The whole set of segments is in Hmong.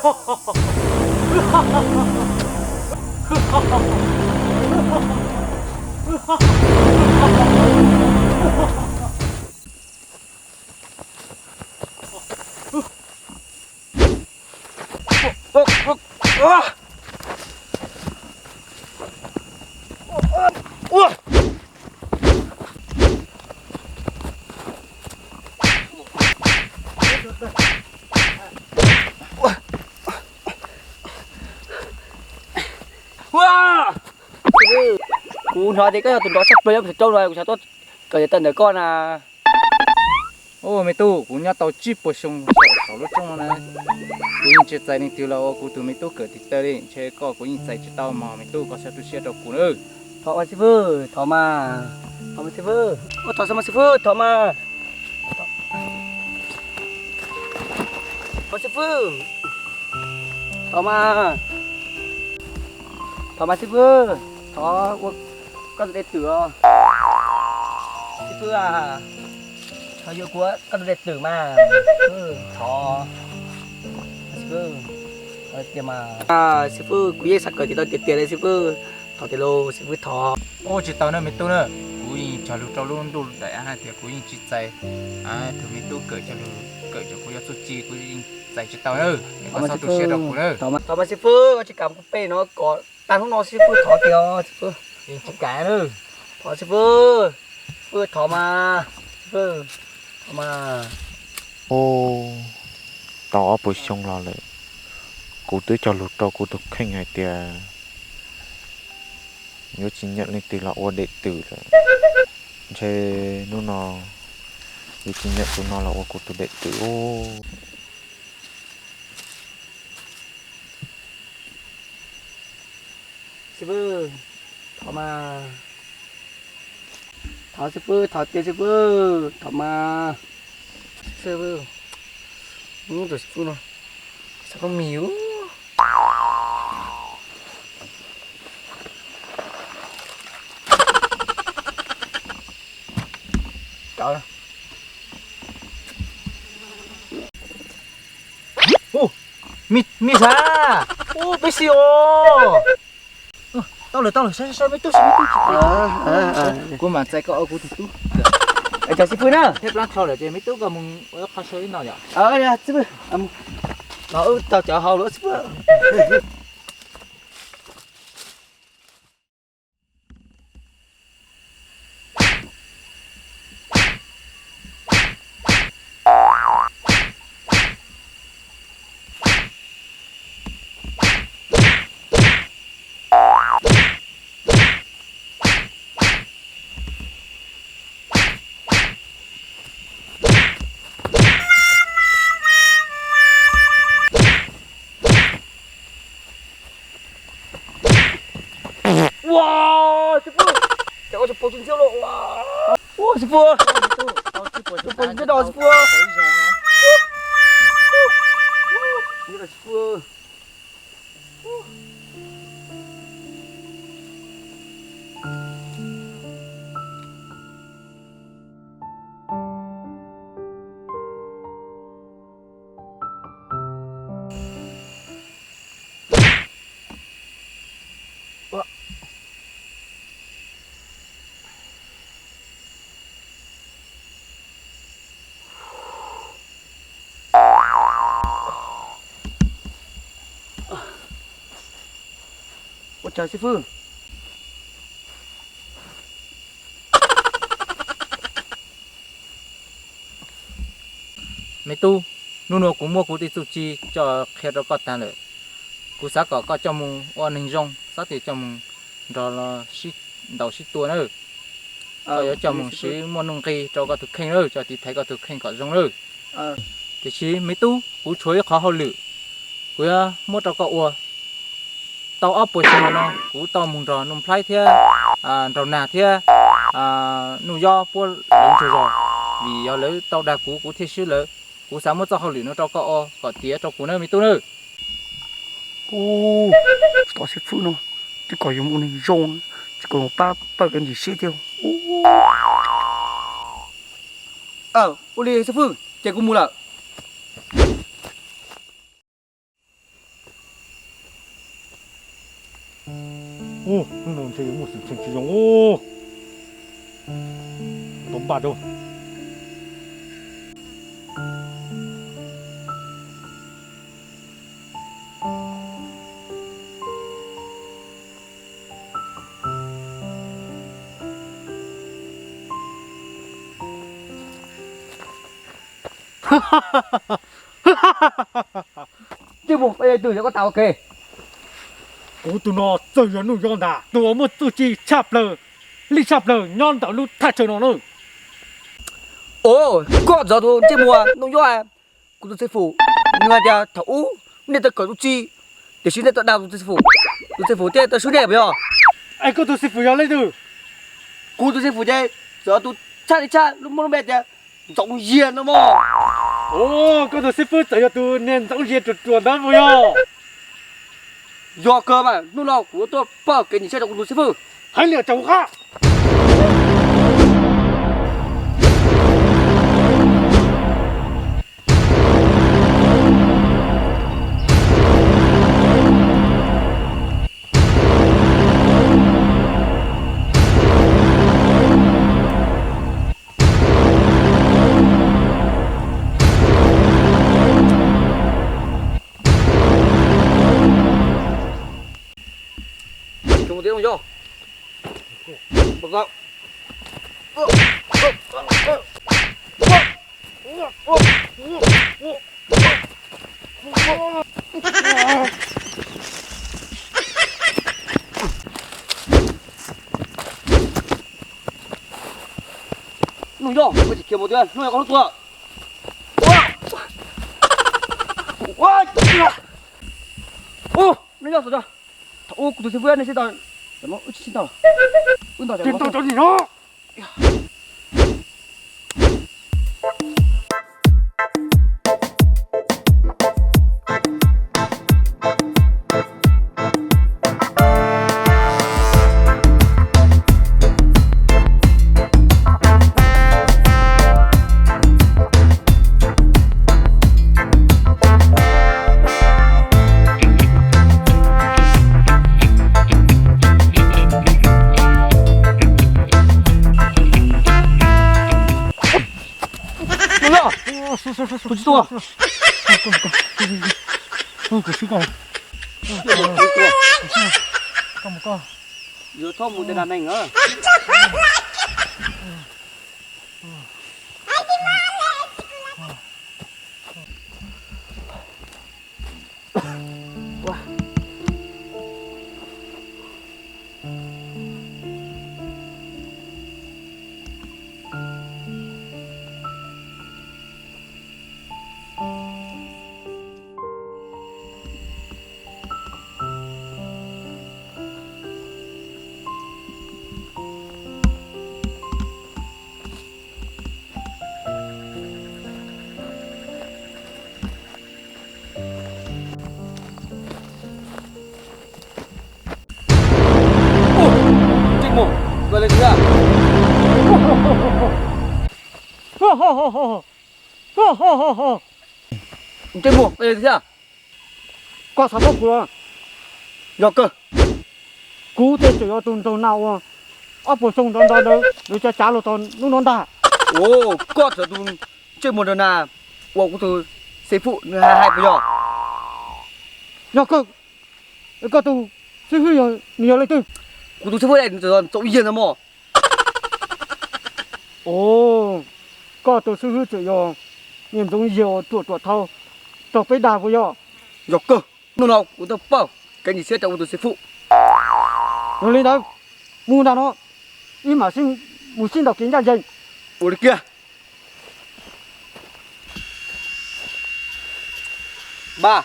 Kuv hnov tias koj yog tus nrov tshaj plaws nyob pem roob no, kuv xav tuaj kawm tiav taw ntawm koj na. Ub, me tub, kuv nyob tau tsib puas xyoo saum lub roob no na, kuv yeej tsis txais leej twg los ua kuv tus me tub kawm tiav taw li. Ntshe koj kuv yeej txais tsis tau mog. Me tub, koj txhob tu siab rau kuv na. Thov mas xib fwb, thov mas. Thov mas xib fwb. Ua thov xib mas xib fwb, thov mas. Thov xib fwb. Thov mas. Thov mas xib fwb. Thov ua koj tus dej twm os. Xib fwb a, thov yuav kuv koj tus dej twm mas. Thov. Xib fwb, thov tiag mas. Xib fwb, kuv yeej xav kawm tiav taw tiag tiag li xib fwb. Thov tiag lauj xib fwb, thov. Ub, tsis tau na me tub na, kuv yeej cog lus rau lub ntuj daim av hais tias kuv yeej tsis txais tus me tub kawm cog lus, kawm cov kuv cov txuj ci, kuv yeej txais tsis tau na. Es koj txhob tu siab rau kuv na. Thov mas xib fwb, koj tsis kam kuv pem no kom tag hnub no xib fwb, thov tiag xib fwb. Yeej tsis kam na. Thov xib fwb, xib fwb thov mas, xib fwb thov mas. Ub, tau ob puas xyoo los lawm, kuv twb cog lus rau kuv tus kheej hais tias yuav tsis nyiam leej twg los ua dej twm lawm. Ntshe hnub no yuav tsis nyiam tus no los ua kuv tus dej twm ub. Xib fwb, thov mas. Thov xib fwb, thov tiag xib fwb, thov mas. Xib fwb, tus xib fwb no, xav koj mis. Ub, mis, mis sav. Ub, peb xis os. Tau lawm, tau lawm, saib, saib, me tub, saib me tub. Kuv mam txais koj ua kuv tus tub. Chào xib fwb na. Thiab plab kho lawm ces me tub koj mus ua qho saib ib no yom. Xib fwb, los wb tau cov hau lawm xib fwb. Ua, xib fwb, cas koj tsis pom tsis ntxhiab los ua. Ua, xib fwb, tsis pom ntxhiab los xib fwb. Xib fwb. Ua cas xib fwb? Me tub, hnub no kuv muab kuv tej txuj ci coj qhia rau koj tag lawm. Kuv xav kom koj coj mus ua neeg zoo, xav tias coj mus nrog los sib ntaus sib tua na. Koj yuav coj mus siv muaj nuj nqis rau koj tus kheej na, coj tiv thaiv koj tus kheej kom zoo na. Tiam sis me tub, kuv tshuav ib qhov hauj lwm kuv yuav muab rau koj ua. Tau ob puas xyoo no kuv tau mus nrog Nuj Nplhaib thiab Nraug Nag thiab Nuj Yob puab lawv ntsuag zog, vim yog lawv tau dag kuv, kuv thiaj swb lawv. Kuv xav muab txoj hauj lwm no rau koj ua kom tiav rau kuv na me tub na. Ub, tus xib fwb no twb kom yus ua neeg zoo, tsis kom pab pawg kev ntsis siab thiab. Ua li xib fwb, ces kuv mus lawm. Ub, hnub no ntshe yuav muaj xwm txheej tsis zoo ub. Tau npaj rau. Ntsej muag, peb leej twg yog koj tas ua ke? Kuv tus no txawm yog Nuj Yob ntag, tus uas muaj txuj ci tshaj plaws, lij tshaj plaws nyob ntawm lub thaj chaw no na. Os, koj txog tus ntsej muag Nuj Yob, kuv tus xib fwm nws hais tias thaum ub nej tau kawm txuj ci, tiam sis nej tau dag tus xib fwm, tus xib fwm thiaj tau swb nej puas yog? Es koj tus xib fwm yog leej twg? Kuv tus xib fwm ces txawm tus tshaj li tshaj lub muab lub npe tias Ntxoov Yias no mog. Os, koj tus xib fwb txawm yog tus niag Ntxoov Yias ruam ruam ntawd puas yog? Yog kawg mas, hnub no kuv yuav tuaj pauj kev nyuaj siab rau kuv tus xib fwb. Hais liam tsam kuv qab. Nuj Yob, koj tsis khiav mus tiag, hnub no koj hlub tuag. Ua, ua, ua, Nuj Yob, thaum ub kuv tus xib fwb nej sib tau, wb tsis sib tau, wb nto cov no. Kuv tsis tuaj. Kuv sib koj. Yuav txhob mus nte nas neeg na. Ntsej muag, koj leej twg thiab? Ntsej muag, koj leej twg thiab? Koj xav paub kuv los? Yog kawg. Kuv thiaj tseem yog tus nraug nas uas ob puas xyoo ntawd ntawd lawv cav cav los txog hnub no ntag. Os, koj txawm tus ntsej muag nraug nas uas kuv tus xib fwb nws hais hais puas yog? Yog kawg. Koj tus xib fwb yog, nws yog leej twg? Kuv tus xib fwb nws txawm yog Ntxoov Yias ntag mog. Os, koj tus xib fwb txawm yog niag Ntxoov Yias uas ruam ruam dhau raug peb dag puas yog? Yog kawg, hnub no kuv tuaj pauj kev nyuaj siab rau kuv tus xib fwb. Yog li ntawd, mus ntag no, wb mam mus sib ntaus kev ncaj ncees. Ua li kiag. Npaj.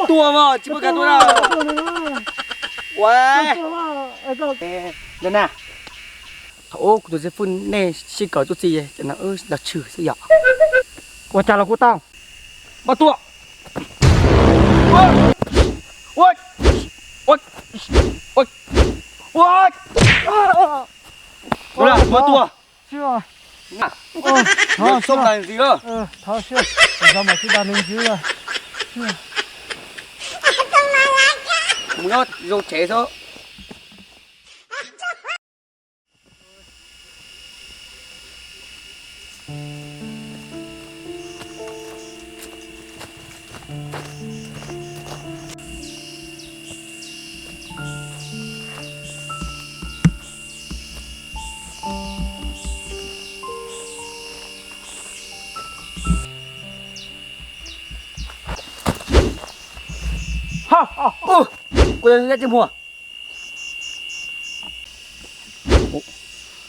Tuaj mas tsis muaj kab tuaj na. Ua, ntawm na, Ub, kuv tus xib fwb, nej sib kawm txuj ci ces no wb los tshwm xwb yom. Ua cas los kuj tau. Npaj tua. Ua, ua, ua, ua, npaj tua. Mus nyob zoo tsev xwb. Kuv tsis muag.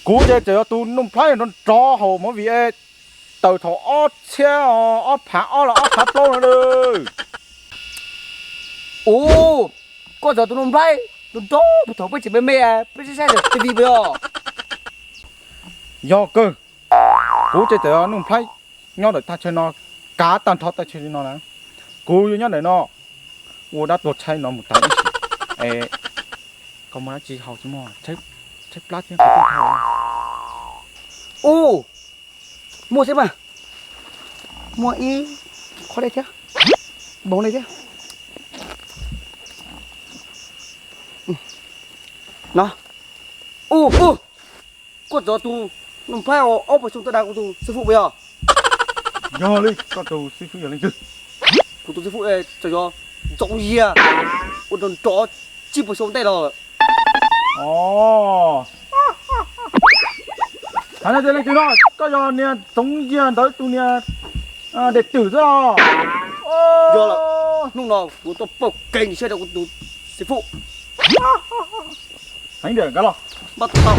Kuv ces txawm yog tus Nuj Nplhaib nrov nrov hauv movie tawm thaum ob txhiab ob phav ob los ob phav plaub no. Ub, koj txawm tus Nuj Nplhaib nrov nrov puag thaum peb tseem me me, peb saib saib T V puas yog? Yog kawg, kuv ces txawm yog Nuj Nplhaib nyob ntawm thaj chaw no, kav tag nrho thaj chaw li no na. Kuv yuav nyob ntawm no ua dab tuag tshaib no mus tas ib sim. Es koj muaj dab tsi haus tsis muaj, tshaib plab thiab. Ub, muaj thiab mas, muaj ib qho dej thiab, npoos dej thiab. No, ub, ub, koj txawm tus Nuj Nplhaib uas ob phav xyoo tuaj dag kuv tus xib fwb puas yog? Yog li, koj tus xib fwb yog leej twg? Kuv tus xib fwb txawm yog Ntxoov Yias uas nrov nrov tsib puas xyoo ntej los lawm. Os, hais tias leej twg no, koj yog niag Ntxoov Yias ntawd tus niag dej twm xwb os. Yog lawm, hnub no kuv tuaj pauj kev ntsis siab rau kuv tus xib fwb. Heev tiag, nkag los. Npaj tua tau.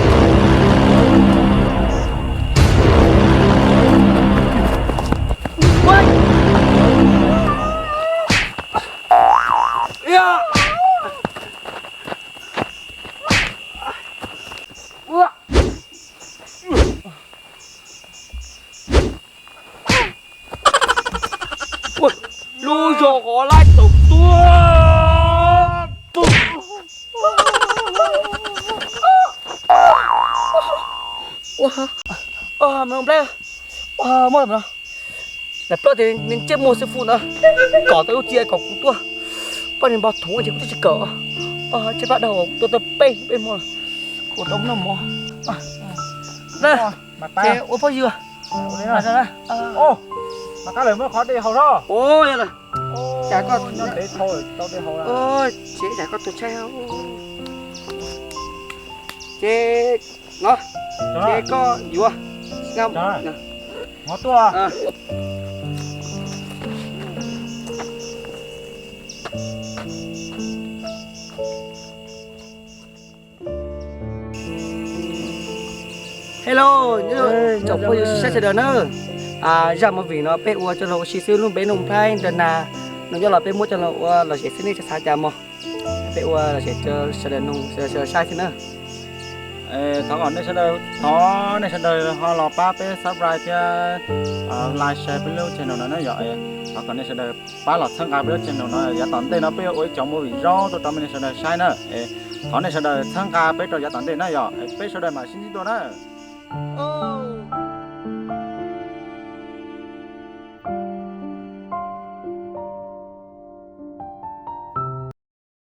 Lub zog qhov laib tau tuag. Me Nplhaib, muab lawv plaub tias nws ntsej muag xib fwb ntawd kom tau lub txia kom kuv tuaj pab nws npog thoob ces kuv twb tsis kawm. Tshaib plab dhau, tuaj tau peb peb hmo, kuv rau noj mov. Ces ua phooj ywg, mas qab lawm muab qhov dej haus tso. Cas koj nyob ntev dhau tau dej haus lawm. Ces cas koj tus tshaib, ces no, ces koj yuav, hov tuaj. Hello, tsoom phooj ywg saib sawv daws na. Zaj movie no peb ua coj los ua si xwb, lub npe Nuj Nplhaib Nra Nas, nws nyob los peb muab coj los ua lom zem xwb, nej xav cas mog. Peb ua lom zem rau sawv daws mloog sawv daws saib xwb na. Thov kom nej sawv daws, thov nej sawv daws ho los pab peb subscribe thiab like share peb lub channel no na yom. Thov kom nej sawv daws pab los txhawb nqa peb lub channel no, yav tom ntej no peb yuav ua ib cov movie zoo tuaj rau nej sawv daws saib na. Thov nej sawv daws txhawb nqa peb rau yav tom ntej na yom, peb sawv daws mam sib ntsib dua na.